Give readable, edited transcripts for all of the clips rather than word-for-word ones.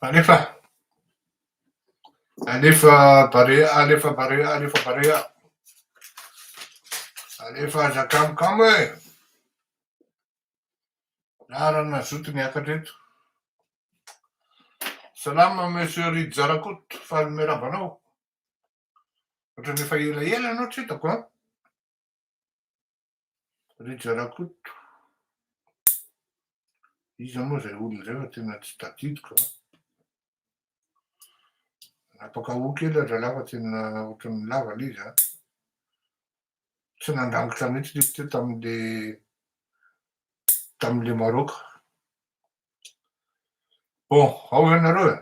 Alefa. Alefa Barea, alefa Barea, alefa Barea. Alefa aza kamokamo e. Laharana zoto niakatra eto. Salama Monsieur Rija Rakoto, faly miarahaba anao. Ohatran'ny efa elaela ianao tsy hitako an. Rija Rakoto. Iza moa izay olona izay fa tena tsy tadidiko an. Nanapaka hoho kely aho zalahy fa tena ohatran'ny lava ilay izy an. Tsy nandrangitra mihitsy ilay izy teo tamin'le tamin'le Maroc. Bon, ao ve nareo e?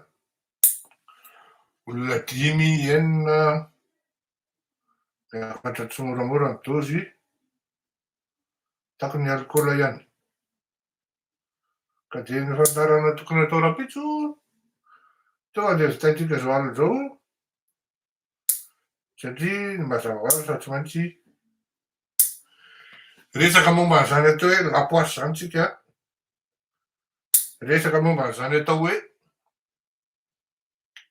Olona dimy, enina, miakatra tsimoramora ny dôzy, tahaka ny alikaola ihany. Ka dia ny fandaharana tokony hatao rahampitso, teo andeha vitaintsika izao alina izao, satria ny mazava ho azy fa tsy maintsy resaka momba an'izany atao hoe lapoasy izany tsika, resaka momba an'izany atao hoe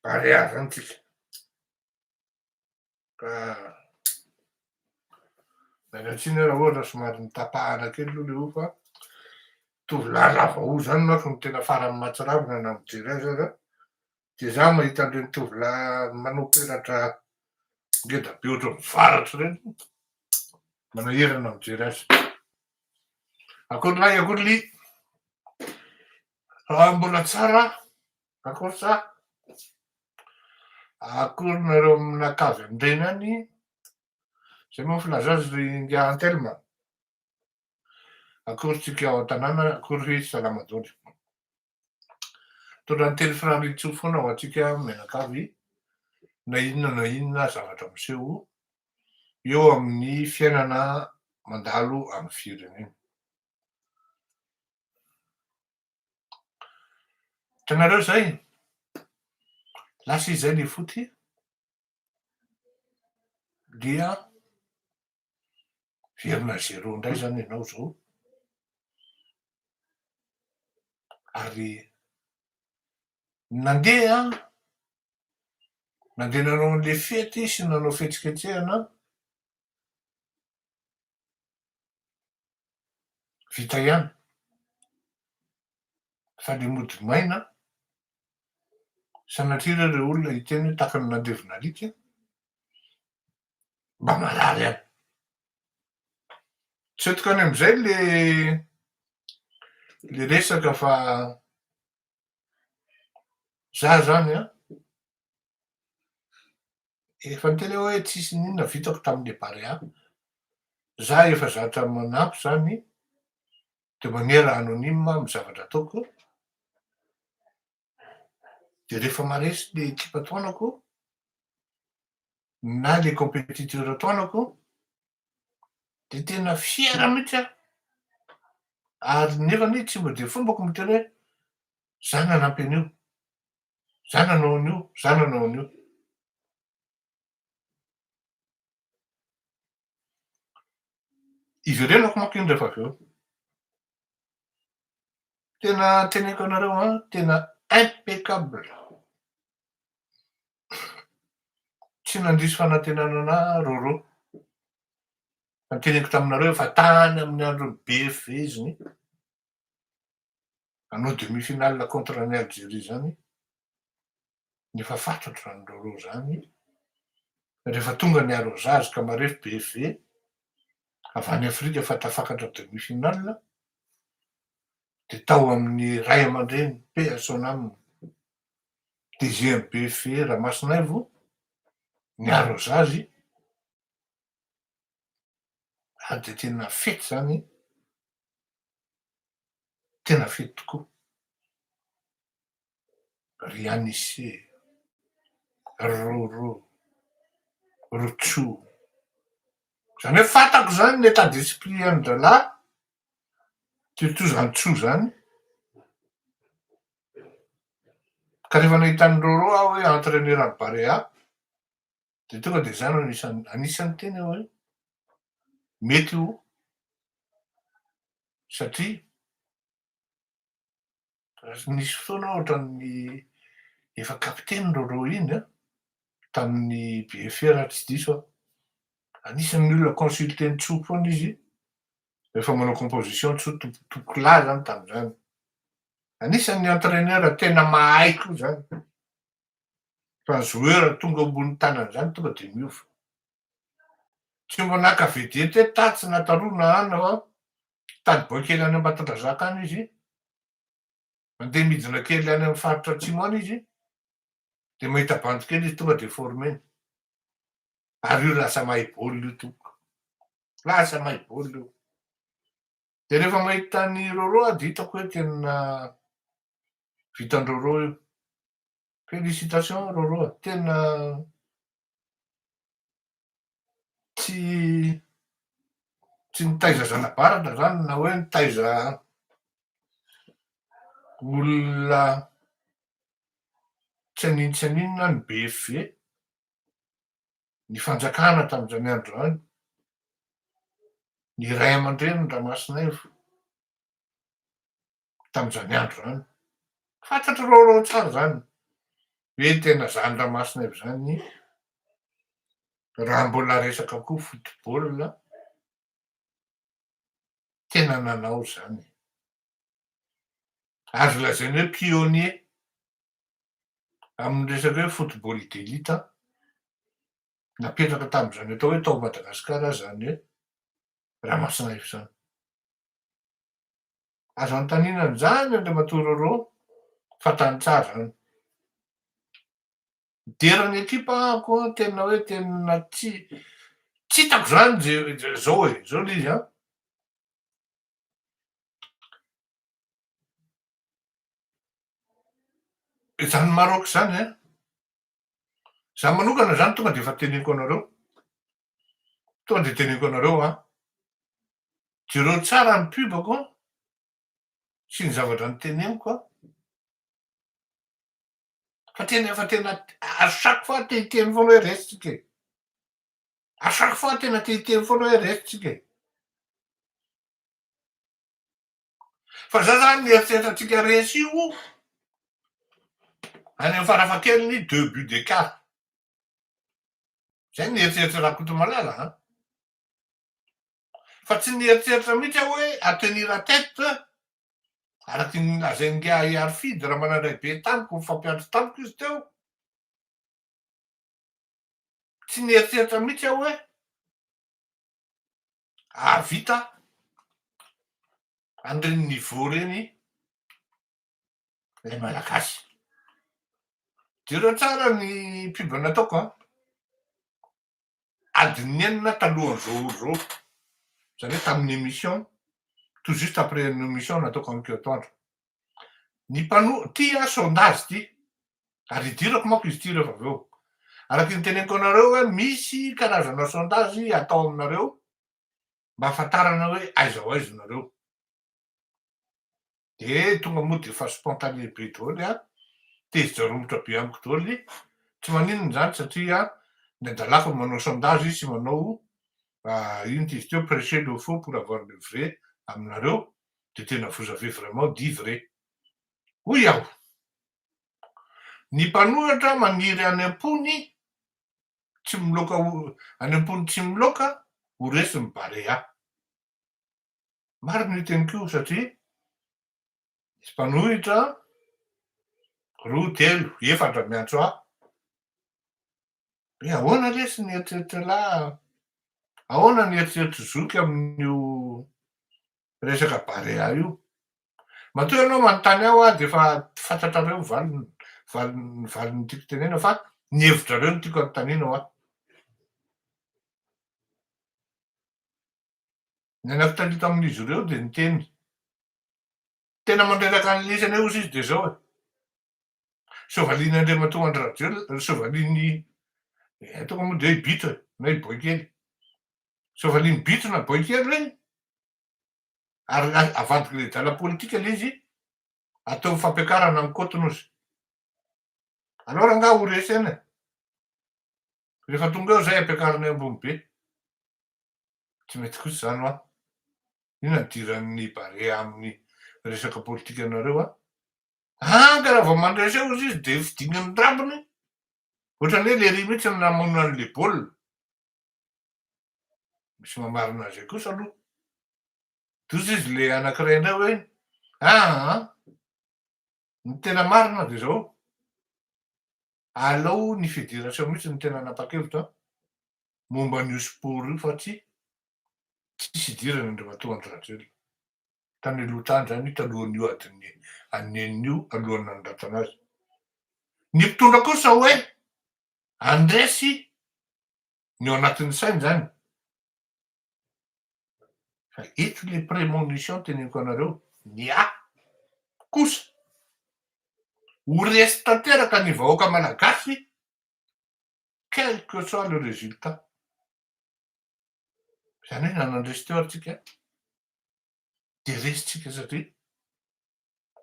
Barea zany tsika. Ka miala tsiny aho raha ohatra somary nitapahana kely aloha le io fa tovolahy lava hoho zany manko no tena farany mahatsiravina na mijery azy aza. De za mahita an'ireny tovolahy manao peratra ngeda be ohatran'ny varatra ireny, manahirana mijery azy. Akory lahy, akory ly. Raha mbola tsara akory sa akory nareo aminakavy amindreny any, zay moa filaza azy ry ingahy Antelme. Akory tsika ao an-tanàna, akory salama daholo. Mitondra ny teny Firariantsoa foana ho antsika mianakavy na inona na inona zavatra miseho eo amin'ny fiainana mandalo amin'ny firenena. Hitanareo izay? Lasa izy izay le foty dia verina zéro indray zany ianao zao ary nandeha nandeha nanao an'le fety sy nanao fihetsiketsehana Vita ihany. Fa le mody maina, sanatria re reo olona hiteny hoe tahaka ny nandevina alika, mba marary ihany. Tsy entiko any amizay le le resaka fa za zany an, Efa niteny aho hoe tsisy n'inona vitako tamin'le Barea. Za efa zatra manampy zany de manière anonyme amin'ny zavatra ataoko, de rehefa maharesy le ekipa tohanako na le competiteur tohanako de tena fier mihitsy aho, ary nefany tsy mba de fombako miteny hoe za nanampy an'io. Za nanao an'io, za nanao an'io. Iverenako manko iny rehefa avy eo. Tena teneniko anareo an, tena impeccable. Tsy nandiso fanantenana anah Roro. Fa teneniko taminareo efa tany amin'ny andron'ny BFV izy ny hanao demi finale contre an'i Algerie zany, nefa fantatro zany Roro zany, rehefa tonga ny arrosage ka marefo BFV avy any Afrika fa tafakatra demi finale, de tao amin'ny ray aman-dreny paix à son âme, DG an'i BFV Ramasinaivo ny arrosage, ary de tena fety zany. Tena fety tokoa. Ry Anise, Roro, Rocho. Zany hoe fantako zany ny état d'esprit an-dralahy surtout zany Tso zany. Ka rehefa nahita an'i Roro aho hoe entraîneur an'i Barea, de tonga de za no anisan'ny anisan'ny niteny aho hoe mety io. Satria nisy fotoana aho ohatran'ny efa kapiteny Rôrô iny an, tamin'ny BFR raha tsy diso aho. Anisan'ny olona consulter-n'i Tsoa foana izy rehefa manao composition Tsoa tompokolahy zany tamin'izany. Anisan'ny entraineur tena mahay koa zany. Fa ny joueur tonga ambony tanany zany tonga de miova. Tsy mba naka vedette hoe tatsy na taloha na anona fa mitady boay kely any Ambatondrazaka any izy, mandeha midina kely any amin'ny faritra atsimo any izy, de mahita bandy kely izy tonga de former-ny. Ary io lasa mahay baolina io tompoko. Lasa mahay baolina io. De rehefa mahita an'i Rôrô aho de hitako hoe tena vitan-dRôrô io. Félicitations Rôrô a, tena tsy tsy nitaiza zana-baratra zany na hoe nitaiza olona tsy haninona tsy haninona ny BFV, ny fanjakana tamin'izany andro izany, ny ray aman-dreniny Ramasinaivo. tamin'izany andro izany. Fantatr'i Rôrô tsara izany hoe tena zany Ramasinaivo izany raha mbola resaka koa football, tena nanao izany. Azo lazaina hoe pionnier amin'ny resaka hoe football d'élite napetraka tamin'izany atao hoe tao Madagasikara izany hoe Ramasinaivo izany. Azo anontaniana an'izany Andriamatoa Rôrô fa tany tsara zany. Midera ny ekipa aho an, tena hoe tena tsy tsy hitako zany ze zao e, zao le izy an. Izany Maroc zany an, za manokana zany tonga de efa teneniko anareo, tonga de teneniko anareo an, Jereo tsara ny pub-ko an, sy ny zavatra noteneniko an, fa tena efa tena à chaque fois te hiteny foana hoe resy tsika e, à chaque fois tena te hiteny foana hoe resy tsika e. Fa za zany mieritreritra antsika resy io any amin'ny farafahakeliny deux buts d'écart. Zay ny eritreritry Rakotomalala an. Fa tsy nieritreritra mihitsy aho hoe à tenir à tête, araky ny nolazain'ingahy Harifidy Ramanandraibe tamiko, nifampiantso tamiko izy teo, tsy nieritreritra mihitsy aho hoe hahavita an'ireny niveau ireny ilay Malagasy. Jereo tsara ny pub nataoko an. Adin'ny enina talohan'izao ora izao, izany hoe tamin'ny émission, tout juste après ny émission nataoko an'ity atoandro. Ny mpano, ty an sondage ty, ary hidirako manko izy ity rehefa avy eo. Araky ny teneniko anareo hoe misy karazana sondage atao aminareo mba hahafantarana hoe aiza ho aiza nareo. De tonga moa de efa spontané be daholo an, tezitra romotra be amiko daholo, tsy maninona izany satria ny adalako ny manao sondage sy manao inona ty izy teo prêcher le faux pour avoir le vrai aminareo de tena vous avez vraiment dit vrai. Hoy aho, ny mpanohitra maniry any am-pony tsy miloaka any am-pony tsy miloaka ho resin'ny Barea. Marina io teniko io satria misy mpanohitra roa, telo, efatra miantso ahy hoe ahoana lesy ny eritreritr'ialahy, ahoana ny eritreritr'i zoky amin'io resaka Barea io. Matoa ianao manontany ahy hoa dia efa fantatrareo ny valiny, valiny, valiny tiako tenena fa ny hevitrareo no tiako anontaniana hoa. Ny anankiray tamin'izy ireo dia niteny, Tena mandreraka an'i Lisy anie hozy izy dia izao e! Soavalian'i Andriamatoa Andry Rajoelina, soavalian'i, ataoko moa dia hoe i Bitro e, na i Boaikely. Soavalian'i Bitro na Boaikely ve? Ary avadik'ilay adala politika ilay izy, ataony fampiakarana ny kotiny hozy. Alors angaha ho resy eny e? Rehefa tonga eo izay ampiakarina eo ambony be. Tsy mety kosa izany hoa. Inona ny idiran'ny Barea amin'ny resaka politikanareo an? Anga raha vao mandresy eo izy dia fidinan'ny rambony, ohatran'ny hoe lery mihitsy no namono an'ilay baolina. Misy mamarina an'izay kosa aloha. Doza izy le anankiray indray hoe aa ny tena marina dia izao, alao ny fédération mihitsy no tena nanapa-kevitra momba an'io sport io fa tsy tsisy idirany Andriamatoa Andry Rajoelina. Tany aloha tany izany io talohan'io adin'ny an'ny enina io alohan'ny nanoratana azy. Ny mpitondra kosa hoe handresy ny ao anatin'ny sainy izany. Fa eto le prémonition teneniko anareo, ny ahy kosa ho resy tanteraka ny vahoaka malagasy quel que soit le résultat. Izany hoe na nandresy teo ary tsika dia resy tsika satria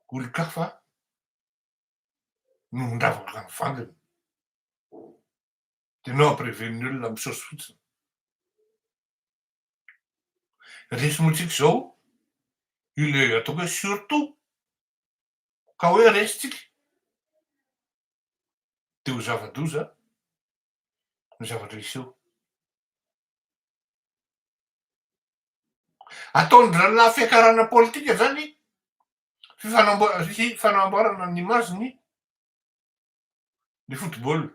olon-kafa no nandravaka ny vanginy. Dia nao ampireveny olona amin'ny saosy fotsiny. Resy moa tsika izao, io le ataoko hoe surtout ka hoe resy tsika dia ho zava-doza ny zavatra hiseho. Ataon-drahalahy fiakarana politika zany fifanamboa- fifanamboarana ny image-ny ny football.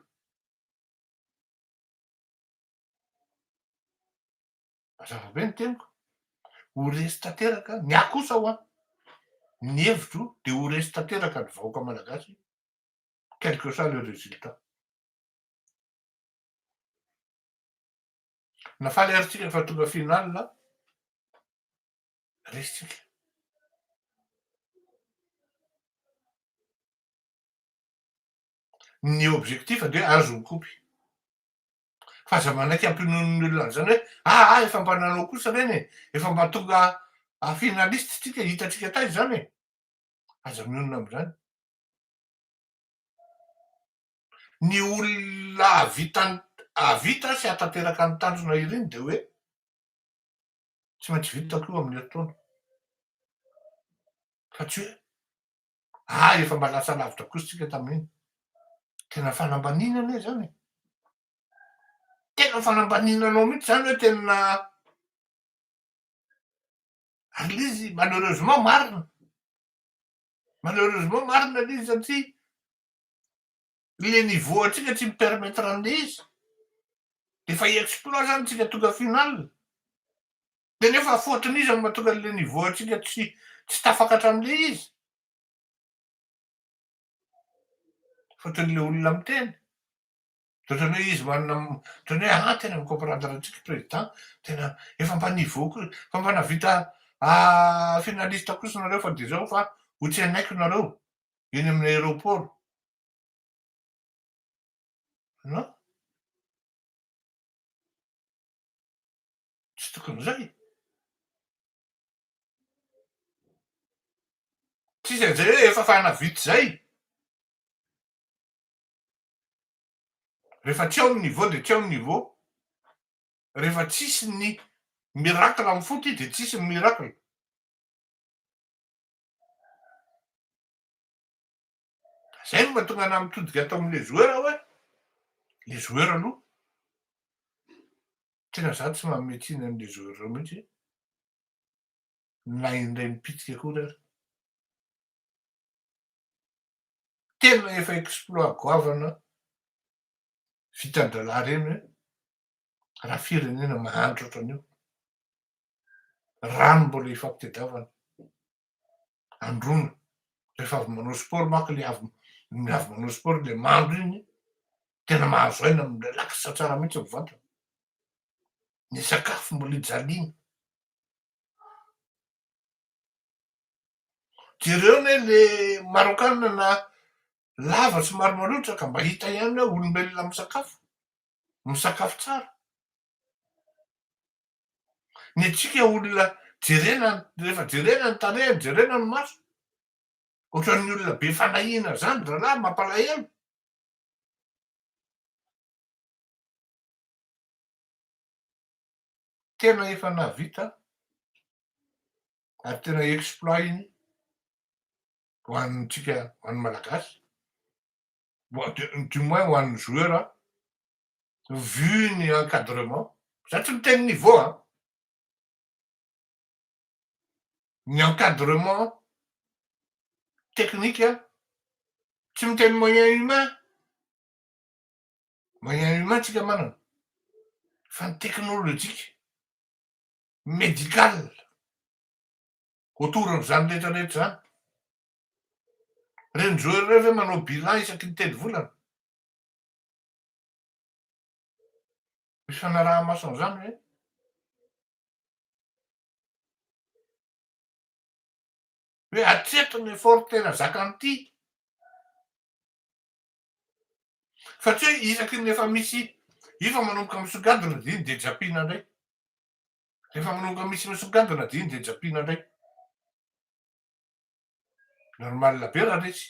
Mazava be ny teniko. Ho resy tanteraka, ny ahy kosa hoa, ny hevitro dia ho resy tanteraka ny vahoaka malagasy, quel que soit le résultat. Na faly ary tsika fa tonga finale, resy tsika. Ny objectif dia azo ny kopy. Fa aza manaiky ampinonin'ny olona an'izany hoe aa efa mba nanao kosa ireny e, efa mba tonga finaliste tsika, hitantsika taiza izany e. Aza mionona amin'izany. Ny olona hahavita hahavita sy hahatanteraka ny tanjona iriny dia hoe tsy maintsy vitako io amin'ny herintaona. Fa tsy hoe ah efa mba lasa lavitra kosa tsika tamin'iny. Tena fanambaniana anie zany e. Tena fanambaniana anao mihitsy zany hoe tena ary le izy malheureusement marina. Malheureusement marina le izy satria le niveau antsika tsy mi-permettre an'le izy. De efa exploit zany tsika tonga finale. De nefa faute-n'iza no mahatonga an'le niveau antsika tsy tsy tafakatra am'le izy? Faute-n'le olona miteny. De ohatran'ny hoe izy manana ohatran'ny hoe ah tena mi-comprendre antsika président, tena efa mba niveau koa, efa mba nahavita finaliste kosa nareo fa de zao fa ho tsy hanaiko nareo eny amin'ny aéroport. Non? Tsy tokony zay. Tsisy an'izay hoe efa fa nahavita zay. Rehefa tsy ao ny niveau dia tsy ao ny niveau. Rehefa tsisy ny miracle amin'ny foot dia tsisy ny miracle. Zay no mahatonga anah mitodika ato amle joueur hoe, le joueur aloha tena za tsy manome tsiny anle joueur reo mihitsy na indray mipitsika akory ary. Tena efa exploit goavana vitan-drahalahy reny hoe raha firenena mahantra ohatran'io, rano mbola ifampitadiavana. Androana, rehefa avy manao sport manko le avy ny avy manao sport le mando iny, tena mahazo aina, mi-relax tsara mihitsy ny vatana. Ny sakafo mbola ijaliana. Jereo anie le Marokana na lava sy maromalotra ka mba hita ihany hoe olombelona misakafo, misakafo tsara. Ny antsika olona jerena rehefa jerena ny tarehiny, jerena ny maso, ohatran'ny olona be fanahiana zany rahalahy, mampalahelo. Tena efa nahavita. Ary tena exploit iny ho antsika, ho an'ny Malagasy, du moins ho an'ny joueur vu ny encadrement, za tsy miteny niveau an, ny encadrement technique, tsy miteny moyen humain, moyen humain tsika manana, fa ny technologique, médical, autour an'izany rehetra rehetra zany. Reny joueur reo ve manao bilan isaky ny 3 volana? Misy fanaraha-maso an'izany ve? Hoe hatreto ny effort tena zakan'ity. Fa tsy hoe isaky ny efa misy, efa manomboka misongadina dia iny dia japiana indray. Rehefa manomboka misy misongadina dia iny dia japiana indray. Normal be raha resy.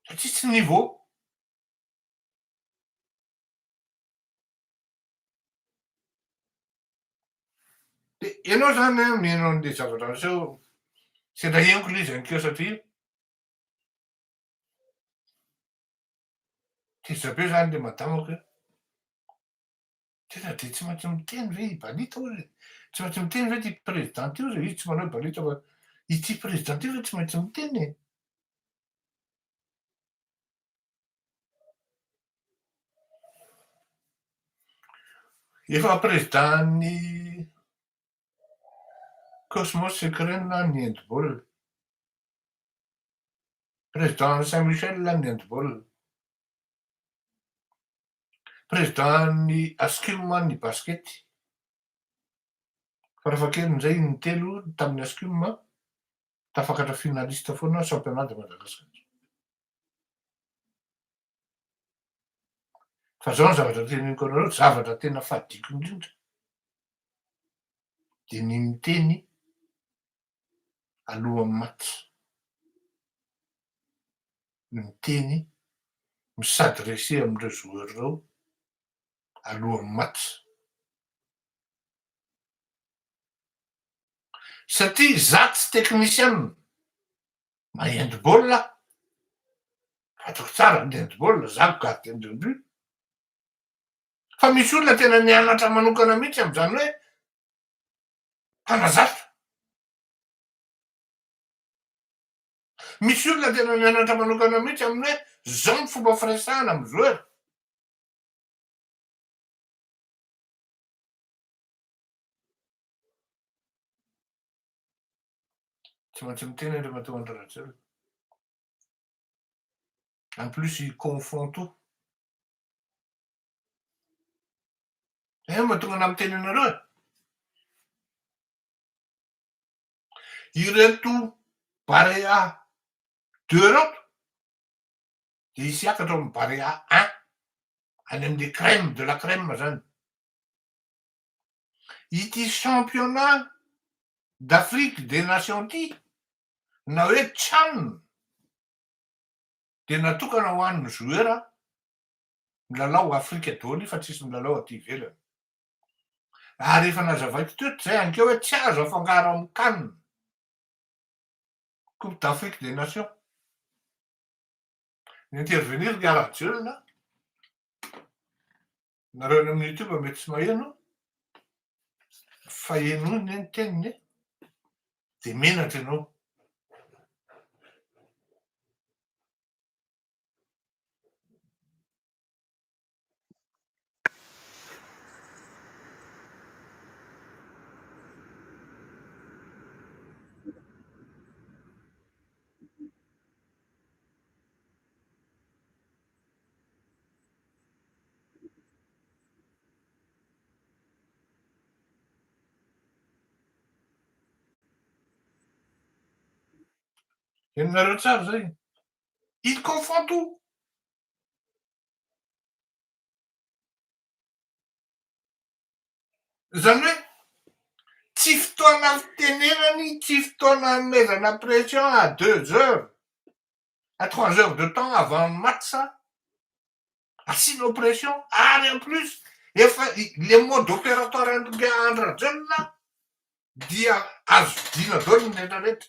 Satria tsy niveau. De ianao zany an mihaino an'le zavatra niseho, sendra henoko le izy anikeo satria tezitra be zany le madamako hoe tena de tsy maintsy miteny ve i Balita hozy e? Tsy maintsy miteny ve ty président ty hozy e? Izy tsy manao hoe Balita fa ity président ty ve tsy maintsy miteny e? Efa président-n'ny Cosmos Ukraine ny handball. Président-n'ny Saint Michel ny handball. Président-n'ny Ascum ny basket. Farafahakeliny izay intelo tamin'ny Ascum tafakatra finaliste foana championnat de Madagascar. Fa zao ny zavatra teneniko anareo, zavatra tena fadiko indrindra de ny miteny alohan'ny match, ny miteny mi-s'adresser amin'ireo joueurs ireo alohan'ny match. Satria za tsy teknisiana, mahay handball aho, fantako tsara ny handball, za gardien de but, fa misy olona tena nianatra manokana mihitsy am'zany hoe mpanazatra, misy olona tena nianatra manokana mihitsy amin'ny hoe zao ny fomba firesahana amy joueur. Tsy maintsy miteny Andriamatoa Andry Rajoelina. En plus il confond tout. Zay no mahatonga anah miteny anareo e. Ireto Barea deux ireto dia hisy hiakatra ao amin'ny Barea un, any amin'le crème de la crème zany. Ity championnat d'Afrique des nations ity na hoe Chan dia natokana ho an'ny joueur milalao Afrika daholo io fa tsisy milalao aty ivelany. Ary efa nazavaiko teo zay ankeo hoe tsy azo afangaro amin'ny Can, Coupe d'Afrique des Nations. Ni-intervenir ny Rajoelina. Nareo any amin'ny youtube mety tsy maheno fa henoy ne ny teniny e, de menatra ianao. Henonareo tsara zay. Il confond tout. Izany hoe tsy fotoana fitenenany, tsy fotoana anomezana pression à deux heures, à trois heures de temps avant ny match, asianao pression ary en plus efa le mode opératoire an'i Andry Rajoelina. Dia azo vidiana daholo ny rehetra rehetra.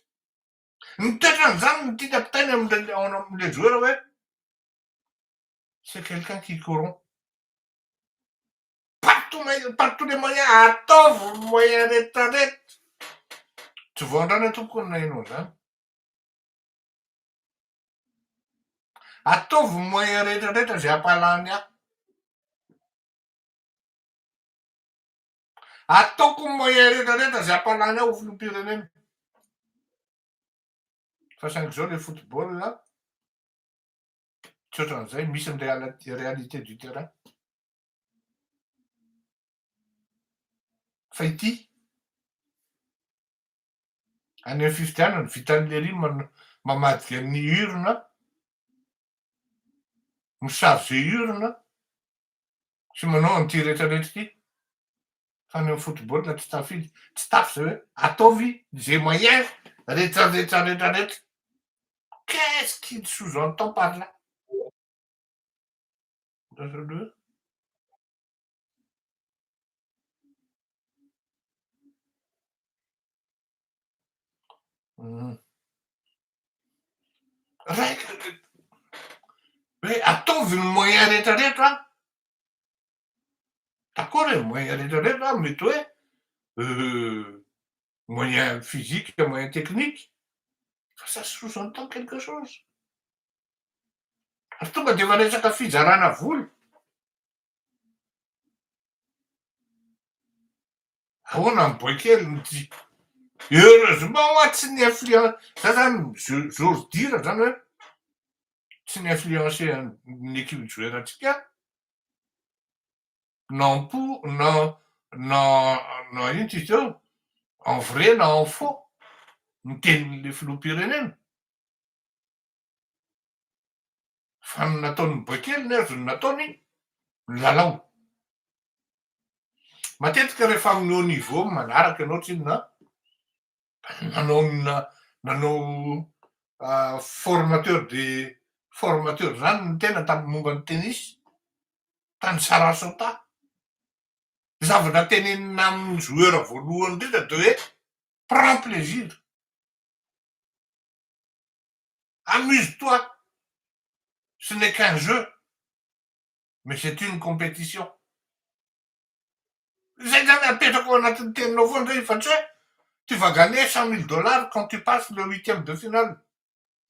Ny toetran'izany no tiany ampitaina amin'ilay ao amin'ilay joueur hoe c'est quelqu'un qui corrompt. Par tout moyen, par tous les moyens, ataovy ny moyen rehetra rehetra. Tsy vao androany aho tompoko no naheno an'izany. Ataovy ny moyen rehetra rehetra izay hampalany ahy. Ataoko ny moyen rehetra rehetra izay hampalany ahy ho filoham-pirenena. Fa saingy izao le football tsy ohatran'izay, misy ny réalité du terrain. Fa ity, any amin'ny fifidianana, vitan'i Lery mamadika ny urne, mi-charger urne, sy manao an'ity rehetra rehetra ity. Fa ny amin'ny football tsy tafiditra, tsy tafy zay hoe ataovy ze moyen rehetra rehetra rehetra rehetra. Qu'est-ce qu'il sous-entend par là? Raika hoe ataovy ny moyen rehetra rehetra an, d'accord e, moyen rehetra rehetra mety hoe moyen physique, moyen technique, fa ça sous-entend quelque chose. Ary tonga de efa resaka fizarana vola. Ahoana ny boay kely no ty? Heureusement hoa tsy ni influen, za zany j'ose dire zany hoe tsy ni influencer ny équipe joueur antsika na en pour na na na ino ty izy teo en vrai na en faux ny tenin'le filoham-pirenena. Fa ny nataon'ny boay kely ny azy no nataony ny lalao. Matetika rehefa amin'ny haut niveau manaraka ianao tsinona nanao nanao formateur de formateur zany ny tena tamin'ny momba ny tennis tany Sarasota. Ny zavatra tenenina amin'ny joueur voalohany indrindra de hoe prends plaisir. Amuse-toi, ce n'est qu'un jeu mais c'est une compétition. Zay zany apetrako ao anatin'ny teninao foana zay fa tsy hoe tu vas gagner 100 000 dollars quand tu passes le huitième de finale,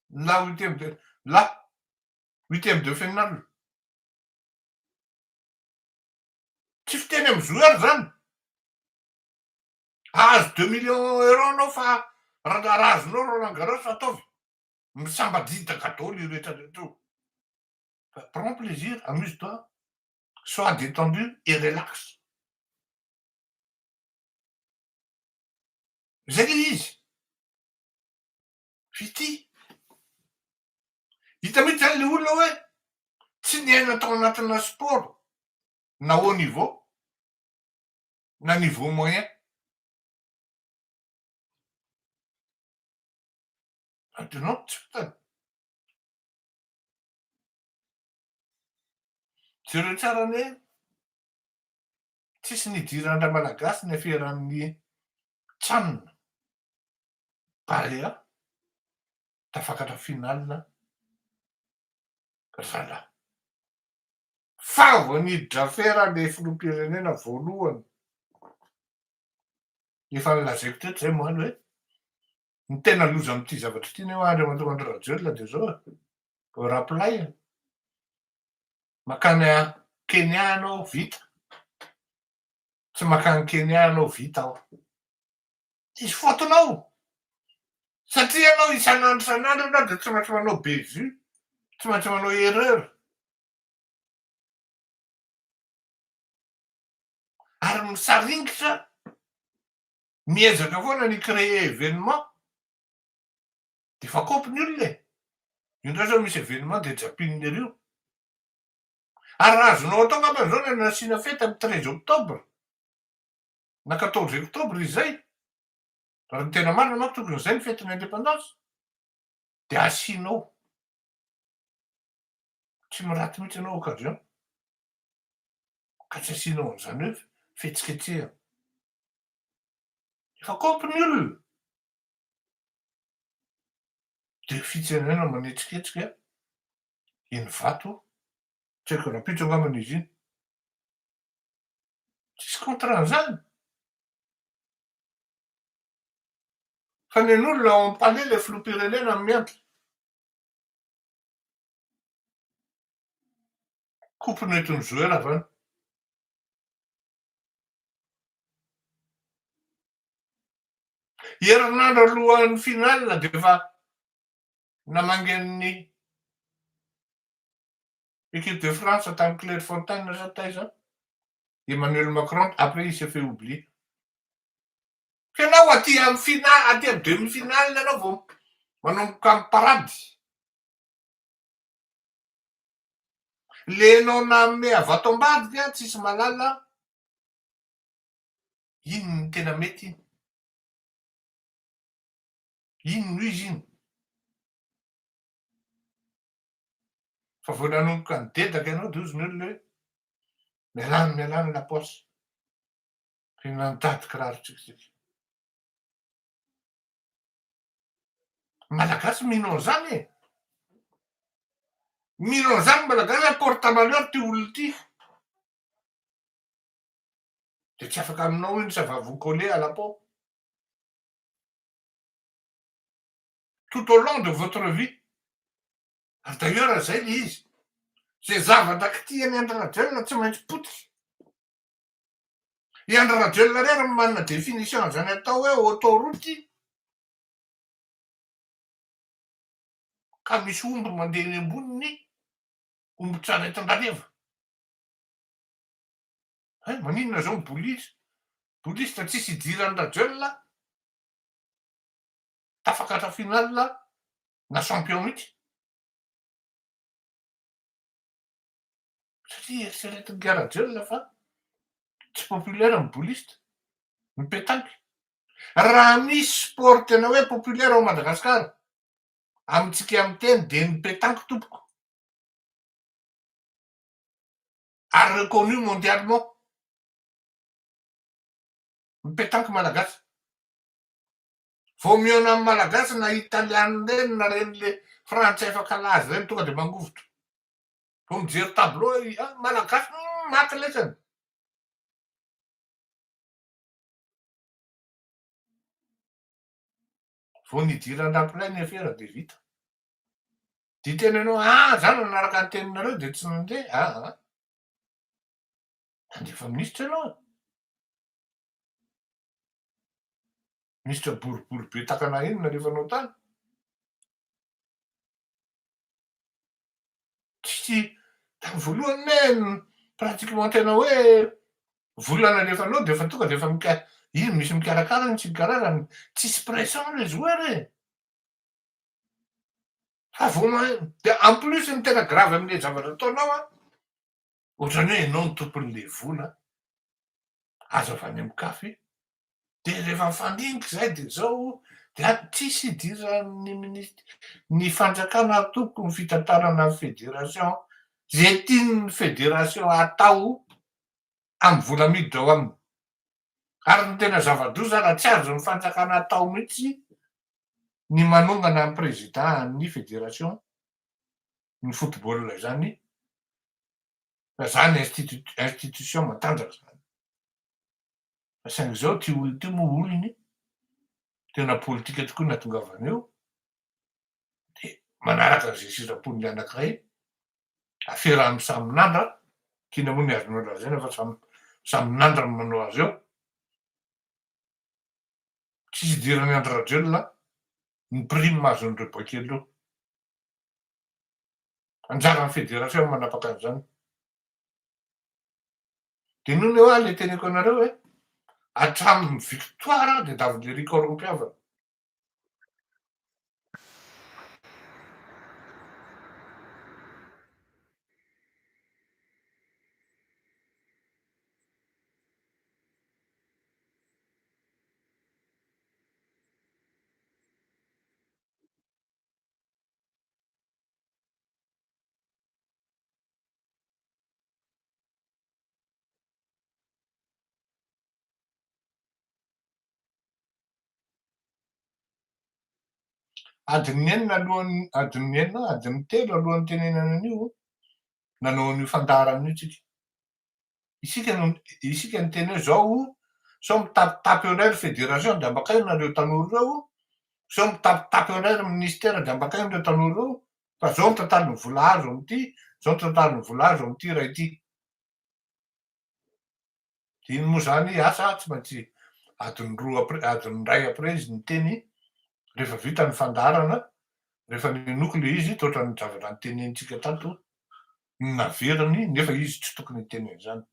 la huitième de la huitième de finale. Tsy fiteny amin'ny joueur zany. Ahazo deux millions euros anao fa raha azonao Roland Garros ataovy misambadidaka daholo io rehetra rehetra io. Fa prends plaisir, amuse toi, sois détendu et relax. Zay le izy. Fitia. Hita mihitsy zany le olona hoe tsy niaina tao anatina sport na haut niveau na niveau moyen. Adinao tsy fantany. Jereo tsara anie, tsisy nidiran-dRamalagasy ny aferan'ny Can Barea tafakatra finale ry zalahy. Fa vao niditra afera le filoham-pirenena voalohany, efa nolazaiko teto zay moa hoe ny tena loza amin'ity zavatra ity nefa Andriamatoa Andry Rajoelina dia zao e, Rapolay e, mankany Kenya ianao vita, tsy mankany Kenya ianao vita aho. Tsisy faute-nao, satria ianao isan'andro isan'andro ianao dia tsy maintsy manao bévue, tsy maintsy manao erreur. Ary misaringitra miezaka foana ny créer événement de efa kopy ny olona e! Io ndray zao misy événement de japininy ery io. Ary raha azonao atao angamba zao ny nasiana fety amin'ny treize octobre na quatorze octobre izay, raha ny tena marina manko tokony izay ny fetin'ny indépendance, de asianao. Tsy miraty mihitsy ianao occasion ka tsy asianao an'izany hoe fihetsiketsehana. Efa kopy ny olona. Dia fitsenena manetsiketsika eny vato, tsy haiko rahampitso angambany izy iny. Tsisy contre an'izany. Fa ny an'olona ao am palais le filoham-pirenena no miandry. Coupe nentin'i Zoé avy any. Herinandro alohan'ny finale dia efa namangy an'ny équipe de France tany Clairefontaine sa taiza Emmanuel Macron, après il s'est fait oublier. Fa ianao aty amin'ny finale, aty amin'ny demi-finale ianao vao manomboka mi-parade. Le enao nanome avy ato ambadika tsisy mahalala iny no tena mety iny. Iny no izy iny. Fa vao nanomboka nidedaka ianao de hozy ny olona hoe mialà any mialà any la poisse. Tena nitady kiraro tsika tsika. Malagasy mino an'izany e! Mino an'izany ny Malagasy hoe porte malheur ty olona ity. Dia tsy afaka aminao iny ça va vous coller à la peau. Tout au long de votre vie. Ary d'ailleurs zay le izy. Zay zavatra kitihan'i Andry Rajoelina tsy maintsy potika. I Andry Rajoelina irery no manana définition an'izany atao hoe autoroute ka misy omby mandeha eny amboniny, omby tsaretin-drareva. Hay, maninona zao ny bolisy? Bolista tsisy idiran'i Rajoelina, tafakatra finale na champion mihitsy. Satria eritreretin'i Rajoelina fa tsy populaire ny bouliste, ny petanque. Raha misy sport tena hoe populaire ao Madagascar, amintsika miteny dia ny petanque tompoko. Ary reconnu mondialement. Ny petanque malagasy. Vao mihaona amin'ny malagasy na italiana ireny na ireny le frantsay efa kalaza ireny tonga dia mangovitra. Vao mijery tableau i ah malagasy hum maty lesany. Vao nidiran-dRampilay ny afera dia vita. Dia hiteny ianao ah za nanaraka ny teninareo dia tsy nandeha ah ah. Nandefa minisitra ianao e. Minisitra boribory be takana iny nalefanao tany. Tsy tamin'ny voalohany anie pratiquement tena hoe vola nalefanao dia efa tonga dia efa mika- iny misy mikarakara iny sy ny karazany, tsisy pression le joueur e! Fa vao mahay, dia en plus ny tena grave amin'le zavatra ataonao an, ohatran'ny hoe ianao no tompon'le vola, azo avy any amin'ny caf, Dia rehefa mifandinika izay dia izao dia tsisy idiran'ny minisitry ny fanjakana ary tompoko ny fitantanana ny fédération izay tian'ny fédération atao amin'ny vola miditra ao aminy. Ary ny tena zava-doza raha tsy azon'ny fanjakana atao mihitsy ny manongana ny président ny fédération ny football izany fa izany institution matanjaka izany. Fa saingy izao ity olona ity moa olony, tena politika tokoa ny nahatongavany eo, dia manaraka an'izay sitrapon'ny anankiray, afera amin'ny samy nandra, tiana moa ny azonao lazaina fa samy samy nandra no manao azy eo, tsisy idiran'i Andry Rajoelina ny prime azon'ireo boay kely ireo. Anjaran'ny fédération ny manapaka an'izany. Dia nony hoa le teneko anareo hoe hatramin'ny victoire dia David Lery corrompiavana. Adin'ny enina alohan'ny, adin'ny enina, adin'ny telo alohan'ny tenenana an'io, nanao an'io fandaharana io tsika. Isika no, isika niteny hoe zao, sao mitapitapy eo indray ry fédération dia ambakaina ireo tanora ireo, sao mitapitapy eo indray ry ministère dia ambakaina ireo tanora ireo, fa zao ny tantarin'ny vola azo amin'ity, zao ny tantarin'ny vola azo amin'ity raha ity. Iny moa zany asa tsy maintsy adiny roa après, adiny iray après izy niteny rehefa vita ny fandaharana, rehefa nenoko le izy toa ohatran'ny zavatra notenenintsika tato no naveriny nefa izy tsy tokony hiteny an'izany.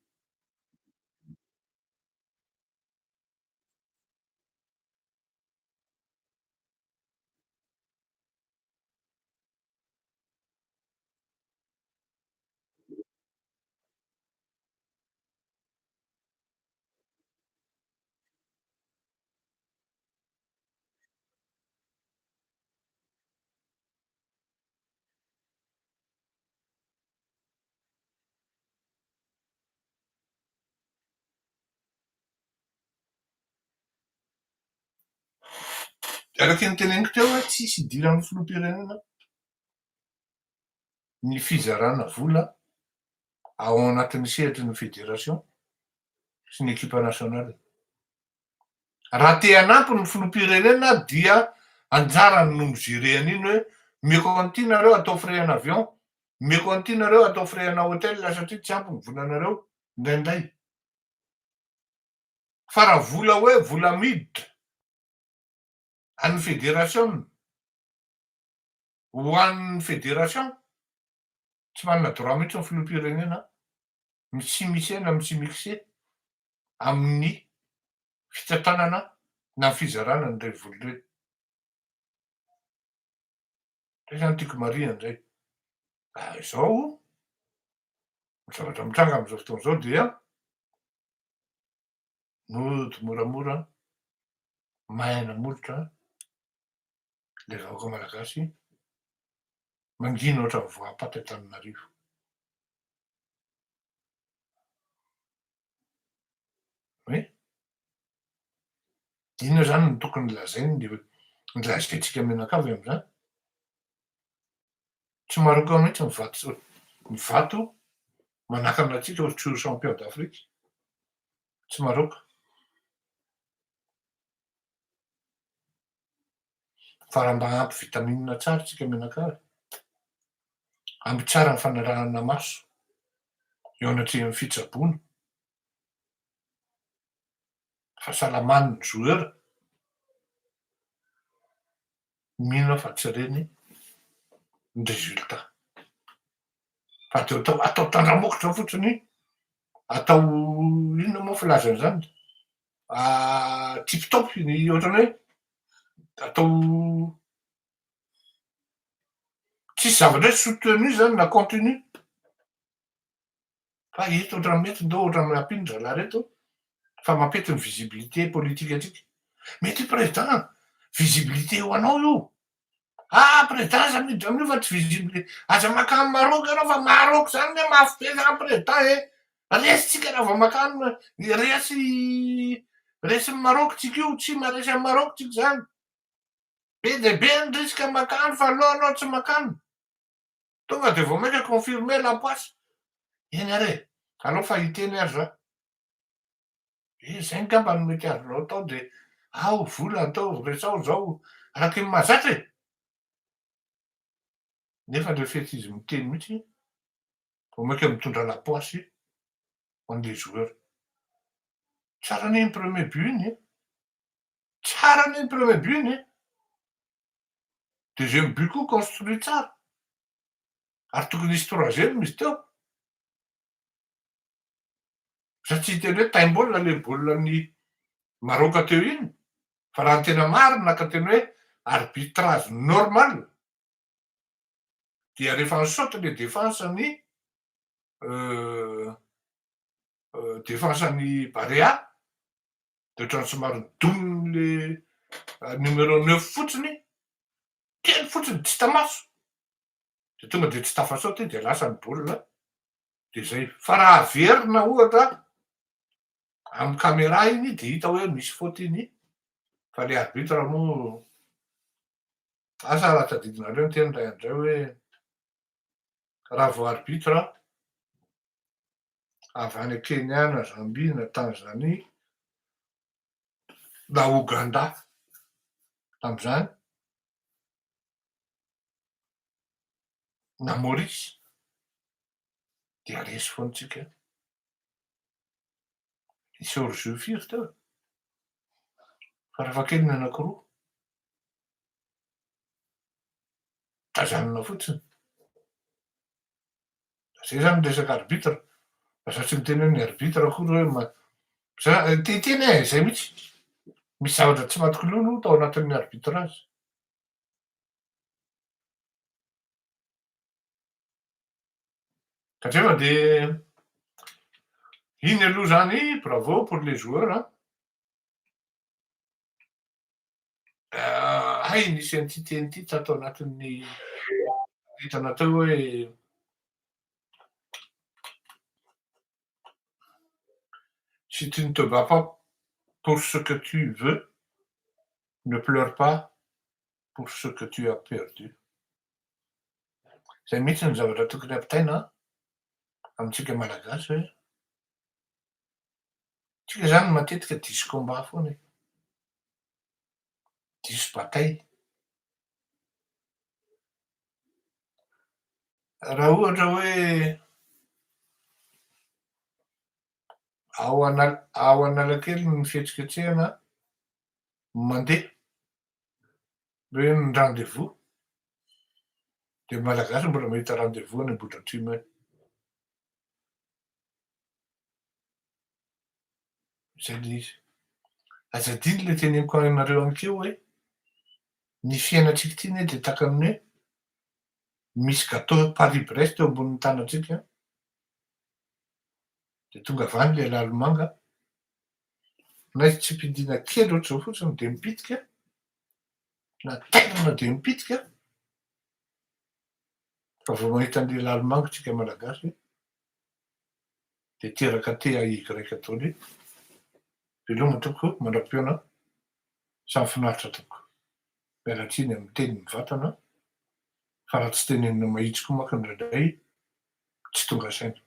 Araka ny teneniko teo hoe tsisy idiran'ny filoham-pirenena ny fizarana vola ao anatin'ny sehatry ny fédération sy ny équipe nationale. Raha te hanampy ny filoham-pirenena dia anjarany no mi-gérer an'iny hoe omeko an'ity nareo atao frais ana avion, omeko an'ity nareo atao frais ana hôtel satria tsy ampy ny volanareo indraindray. Fa raha vola hoe vola miditra an'ny federasiona ho an'ny federation, tsy manana droit mihitsy ny filoham-pirenena mi-s'immiscer na mi-s'imixer amin'ny fitantanana na ny fizarana an'ireny vola ireny. Zay zany tiako marihana zay. Raha izao, ny zavatra mitranga amin'izao fotoana izao dia mody moramora, maina molotra ilay vahoaka malagasy mangina ohatran'ny voam-paty Antananarivo. Oui. Inona zany no tokony lazainy le lazaintsika mianakavy amin'izany? Tsy maroka mihitsy ny vato ny vato manakana antsika ho tsy ho champion d'Afrique. Tsy maroka. Fa raha mba ampy vitamine tsara tsika mianakavy, ampy tsara ny fanarahana maso eo anatrehan'ny fitsaboana, fahasalaman'ny joueur, mino aho fa tsy reny ny résultat. Fa de atao atao tandramokotra fotsiny, atao inona moa filaza an'izany? Tip top ny ohatran'ny hoe atao tsisy zavatra hoe soutenu zany na contenu. Fa eto ohatran'ny mety ndao ohatran'ny ampino ry zalahy reto fa mampety ny visibilité politique antsika. Mety io président, visibilité ho anao io. Ah président aza miditra amin'io fa tsy visibilité, aza makany Maroc ianao fa Maroc zany anie mafy be zany président e. Resy tsika raha vao makany, resy resin'i Maroc tsika io, tsy maharesy an'i Maroc tsika zany. Be dia be ny risque makany fa aleo anao tsy makany. Tonga de vao maika confirmer la poisse. Eny ary e, aleo fa hiteny ary za. Eh, zay angamba no mety azonao atao de ao vola ataovy, resaho zao, araky ny mahazatra e. Nefa le fait izy miteny mihitsy vao maika mitondra la poisse ho an'le joueur. Tsara anie iny premier but iny e. Tsara anie iny premier but iny e. Deuxième but koa construit tsara. Ary tokony hisy troisième izy teo. Za tsy hiteny hoe taim-baolina le baolina ny Maroc teo iny, fa raha ny tena marina ka tena hoe arbitrage normal dia rehefa ni-saute le défense ny défense ny Barea de ohatran'ny somary nidominy le numéro neuf fotsiny, kely fotsiny tsy hita maso, de tonga de tsy tafasaoty de lasa ny baolina de zay. Fa raha averina ohatra amy caméra iny de hita hoe misy faute iny fa le arbitre moa. Asa raha tadidinareo ny teny indray andray hoe raha vao arbitre avy any Kenya na Zambie na Tanzanie na Ouganda tam'izany na Maurice dia resy foana tsika. Nisy hors-jeu firy teo? Farafahakeliny anakiroa. Tazanina fotsiny. Zay zany ny resaka arbitre. Fa za tsy miteny hoe ny arbitre akory hoe ma- za te hiteny aho e, zay mihitsy. Misy zavatra tsy matiko lolo tao anatin'ny arbitrage. Satria de iny aloha zany bravo pour les joueurs an. Hay nisy an'ity teny ity tato anatin'ny entana teo hoe si tu ne te bats pas pour ce que tu veux, ne pleure pas pour ce que tu as perdu. Zay mihitsy ny zavatra tokony ampitaina amintsika Malagasy hoe tsika zany matetika diso combat foana e, diso bataille. Raha ohatra hoe ao Ana- ao Analakely ny fihetsiketsehana mandeha hoe ny rendez-vous de ny Malagasy mbola mahita rendez-vous any Ambohidratrimo any. Zay le izy. Aza adino le teneniko anareo ankeo hoe ny fiainantsika ity anie de tahaka ny hoe misy gâteau Paris Brest eo ambonin'ny tanantsika de tonga avy any le lalimanga na izy tsipindina kely ohatr'izao fotsiny de mipitika na tairina de mipitika fa vao mahita an'le lalimanga tsika Malagasy de teraka TAY daholo. Veloma tompoko, mandra-pihaona, samy finaritra tompoko. Miala tsiny amin'ny teny mivantana fa raha tsy tenenina mahitsy koa manko indraindray tsy tonga saina.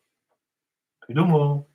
Veloma ô!